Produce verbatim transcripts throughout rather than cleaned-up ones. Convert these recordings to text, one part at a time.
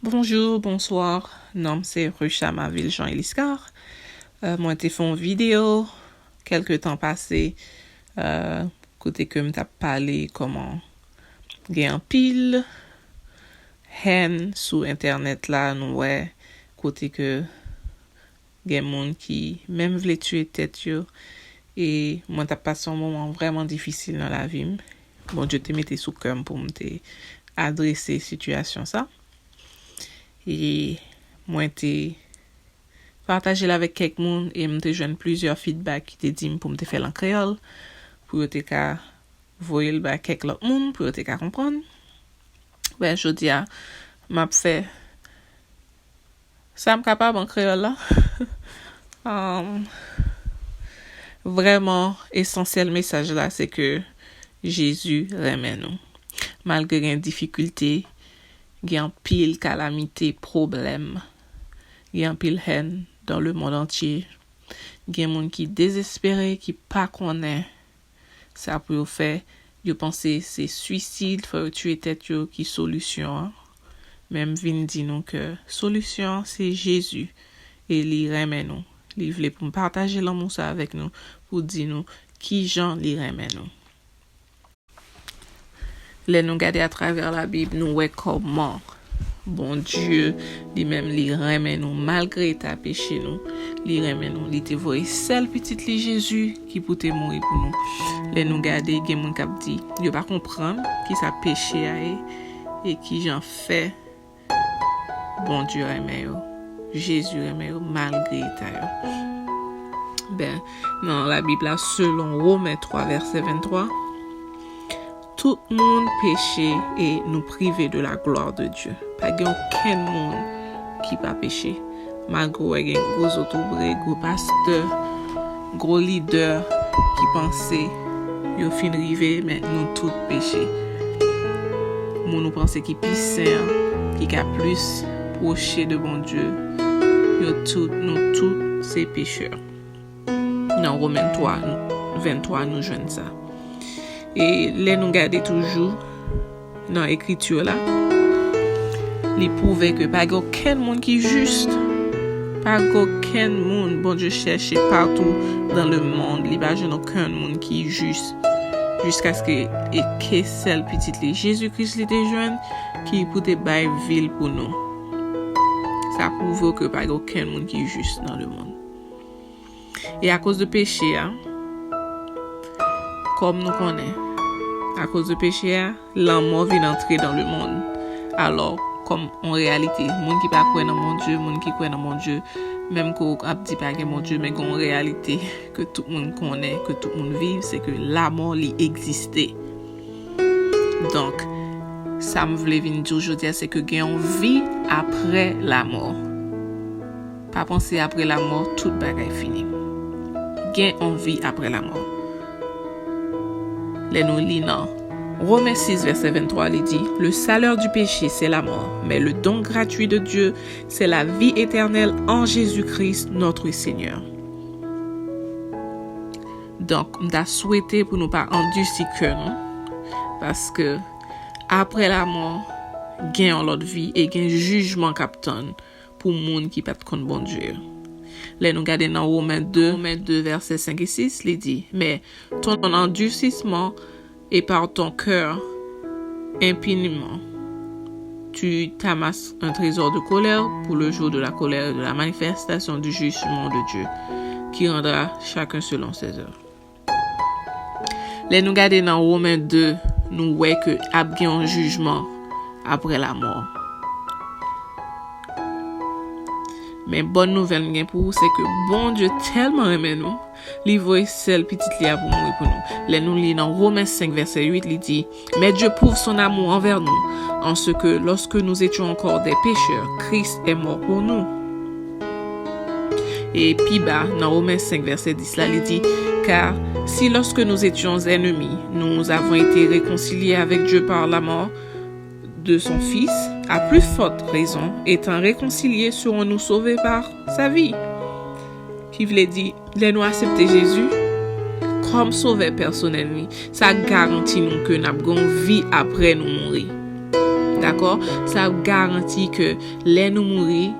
Bonjou, bonswa. Non m se Ruchama Viljean Eliscar. Euh, mwen te fè yon videyo kèlke tan pase, euh, kote ke m t ap pale kòman gen anpil hèn sou entènèt la, nou wè, kote ke gen moun ki menm vle tiye tèt yo. E mwen t ap pase yon moman vrèman difisil nan lavi m. Bondye te mete sou kè m pou m te adrese sitiyasyon sa. E mwen te pataje l avèk kèk moun e m te jwenn plizyè feedback ki te di m pou m te fè l an kreyòl, pou yo te ka voye l bay kèk lòt moun, pou yo te ka konprann. Ben, jodi a, m ap fè sa m kapab an kreyòl la. Um, vrèman, esansyèl mesaj la, se ke Jezi renmen nou. Malgre gen difikilte, gen anpil kalamite, pwoblèm, gen anpil hèn dans le monde entier. Gen moun ki dezespere, ki pa konnen sa pou yo fè. Yo panse se swisid, fò yo tiye tèt yo ki solisyon an. Men m vin di nou ke solisyon an se Jezi. E li renmen nou. Li vle pou m pataje lanmou sa avèk nou, pou di nou kijan li renmen nou. Lè nou gade atravè Labib, nou wè kòman Bondye, li menm, li renmen nou malgre eta peche nou. Li renmen nou. Li te voye sèl pitit li Jezi ki pou te mouri pou nou. Lè nou gade, gen moun k ap di, yo pa konprann kisa peche a ye e kijan fè Bondye renmen yo. Jezi renmen yo malgre eta yo. Ben, nan Labib la, selon Women twa, vèsè venntwa, tout moun peche e nou prive de la gloire de Dieu. Pa gen okenn moun ki pa peche. Malgre w wè gen gwo zotoubre, gwo pastè, gwo lidè ki panse yo fin rive, men nou tout peche. Moun ou panse ki pi sen an, ki ka plis pwoche de Bondye, yo tout, nou tout se pechè. Nan Women twa, venntwa, nou jwenn sa. E lè nou gade toujou nan ekriti la, li pwouve ke pa gen okenn moun ki jis. Pa gen okenn moun. Bondye chèche patou dans le monde. Li pa jwenn okenn moun ki jis. Jiskaske e ke sèl pitit li, Jezi Kris, li te jwenn, ki pou te bay vi l pou nou. Sa pwouve ke pa gen okenn moun ki jis dans le monde. E akoz de peche a, kòm nou konnen, akoz de peche a, lanmò vin antre dans le monde. Alò, kòm yon reyalite, moun ki pa kwè nan Bondye, moun ki kwè nan Bondye, menm ke w ap di pa gen Bondye, men gen yon reyalite ke tout moun konnen, ke tout moun viv, se ke lamò, li egziste. Donk, sa m vle vin di w jodi a, se ke gen yon vi apre lamò. Pa panse apre lamò, tout bagay fini. Gen yon vi apre lamò. Lè nou li nan Women sis, vèsè venntwa, li di, Le salaire du péché, c'est la mort, mais le don gratuit de Dieu, c'est la vie éternelle en Jésus-Christ, notre Seigneur. Donk, m ta swete pou nou pa andisi kè nou, paske apre lamò, gen yon lòt vi e gen jijman k ap tann pou moun ki pa t konn Bondye yo. Lè nou gade nan Women de, Women de, vèsè senk e sis, li di, Mais ton endurcissement et par ton cœur impuni, tu t'amasses un trésor de colère pour le jour de la colère et de la manifestation du jugement de Dieu, qui rendra chacun selon ses œuvres. Lè nou gade nan Women de, nou wè ke ap gen yon jijman apre lamò. Men bòn nouvèl m gen pou ou, se ke Bondye tèlman renmen nou, li voye sèl pitit li a pou mouri pou nou. Lè nou li nan Women senk, vèsè uit, li di, Mais Dieu prouve son amour envers nous, en ce que, lorsque nous étions encore des pécheurs, Christ est mort pour nous. E pi ba, nan Women senk, vèsè dis la, li di, Car si, lorsque nous étions ennemis, nous avons été réconciliés avec Dieu par la mort de son Fils, à plus forte raison, étant réconciliés, serons-nous sauvés par sa vie. Ki vle di, lè nou aksepte Jezi kòm Sovè pèsonèl nou, sa garanti nou ke n ap gen yon vi apre nou mouri. N a kò, sa ap garanti ke lè nou mouri,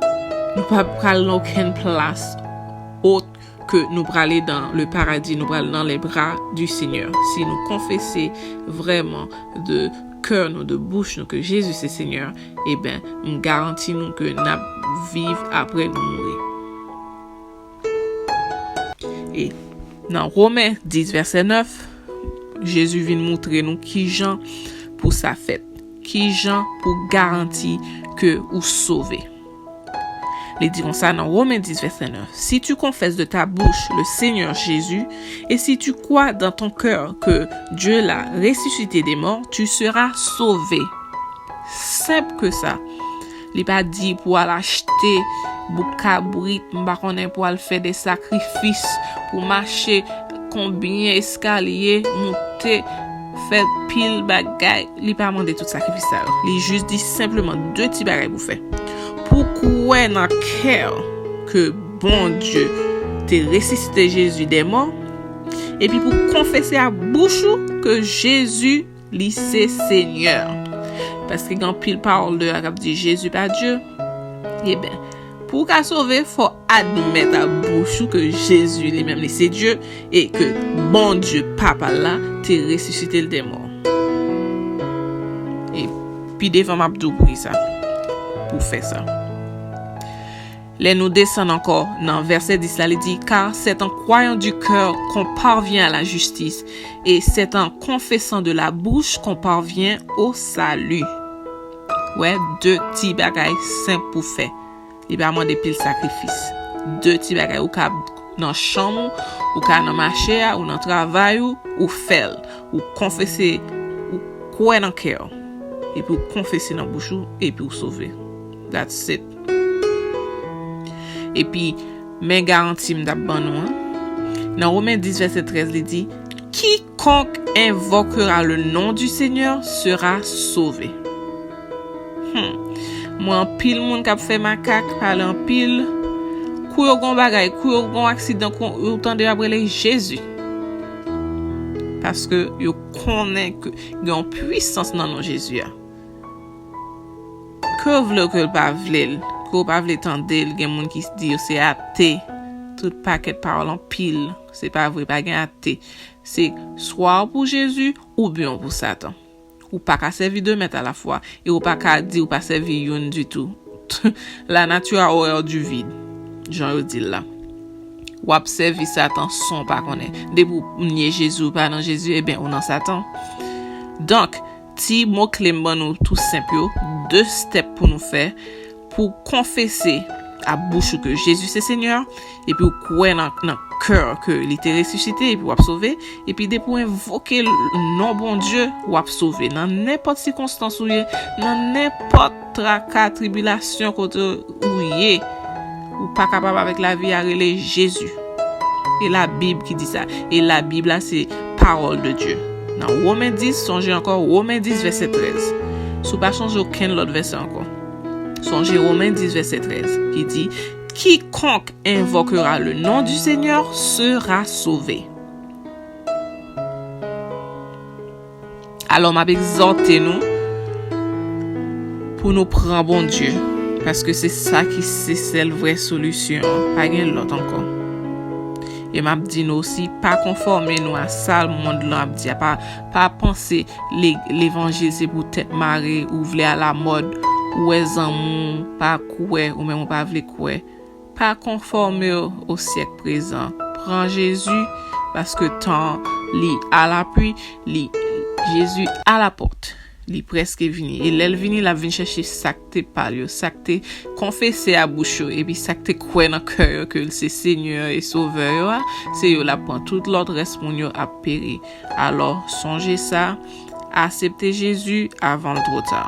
nou pa pral nan okenn plas ot ke nou prale dans le paradis, nou pral dans les bras du Seigneur. Si nou konfese vrèman de kè nou, de bouch nou ke Jezi se Senyè, eben, m garanti nou ke n ap viv apre nou mouri. E nan Women dis vèsè nèf, Jezi vin moutre nou kijan pou sa fèt, kijan pou garanti ke ou sove. Li di konsa nan Women dis vèsè nèf, Si tu confesses de ta bouche le Seigneur Jésus, et si tu crois dans ton cœur que Dieu l'a ressuscité des morts, tu seras sauvé. Senp ke sa. Li pa di pou al achte bouk kabrit, m pa konnen, pou al fè de sakrifis, pou mache konbyen eskalye, moute, fè pil bagay. Li pa mande tout sakrifis sa yo. Li jis di senpleman de ti bagay pou fè. Pou kwè nan kè ke Bondye te resisite Jezi dè mò, epi pou konfese ak bouch ou ke Jezi li se Senyè. Paske gen anpil pawòl deyò k ap di Jezi pa Dye. Eben, pou w ka sove, fò w admèt ak bouch ou ke Jezi li menm li se Dye e ke Bondye Papa l la te resisite l dè mò. E pi devan m ap di w poukisa pou w fè sa. Lè nou desann ankò nan vèsè dis la, li di, Car c'est en croyant du cœur qu'on parvient à la justice, et c'est en confessant de la bouche qu'on parvient au salut. Wè, de ti bagay senp pou fè. Li pa mande pil sakrifis. De ti bagay, ou ka nan chanm ou, ou ka nan mache a, ou nan travay ou, ou fè l. Ou konfese, ou kwè nan kè w. Epi ou konfese nan bouch ou, epi ou sove. That's it. Epi, men garanti m t ap ban nou an. Nan Women dis vèsè trèz, li di, Quiconque invoquera le nom du Seigneur sera sauvé. Hmm. Mwen, anpil moun k ap fè makak, pale anpil. Kou yo gon bagay, kou yo gon aksidan, kou yo tande yo ap rele Jezi. Paske yo konnen ke gen yon pwisans nan non Jezi a. Ke w vle w ke l pa vle l, ke w pa vle tande l, gen moun ki di yo se ate. Tout pakèt pawòl anpil. Se pa vre, pa gen ate. Se swa w pou Jezi oubyen w pou Satan. Ou pa ka sèvi de mèt alafwa e ou pa ka di ou pa sèvi youn ditou. La nature a horreur du vide, jan yo di l la. W ap sèvi Satan san w pa konnen. Depi w nye Jezi, ou pa nan Jezi, ebyen, ou nan Satan. Donk, ti mo kle m ban nou tou senp yo, de stèp pou nou fè, pou konfese ak bouch ou ke Jezi se Senyè, epi w kwè nan, nan kè w ke li te resisite, epi w ap sove, epi depi w envoke l, non Bondye, w ap sove. Nan nenpòt sikonstans ou ye, nan nenpòt traka, tribilasyon kote ou ye, ou pa kapab avèk lavi a, rele Jezi. E la Bib ki di sa. E la Bib la se pawòl de Dye. Nan Women dis, sonje ankò Women dis vèsè trèz. Si w pa sonje okenn lòt vèsè ankò, sonje Women dis vèsè trèz ki di, Quiconque invoquera le nom du Seigneur sera sauvé. Alò, m ap egzòte nou pou nou pran Bondye, paske se sa ki se sèl vrè solisyon an, pa gen lòt ankò. E m ap di nou osi, pa konfòme nou a sa mond lan ap di a, pa, pa panse le-, levanjil se pou tèt mare, ou vle alamòd, ou wè zanmi w pa kwè, ou menm ou pa vle kwè. Pa konfòme w o syèk prezan. Pran Jezi, paske tan li alapwi, li, Jezi alapòt. Li prèske vini. E lè l vini, l ap vin chèche sa k te pa l yo, sa k te konfese a bouch yo, epi sa k te kwè nan kè yo ke l se Senyè e Sovè yo a, se yo l ap pran. Tout lòt rès moun yo ap peri. Alò, sonje sa, asepte Jezi avan l twò ta.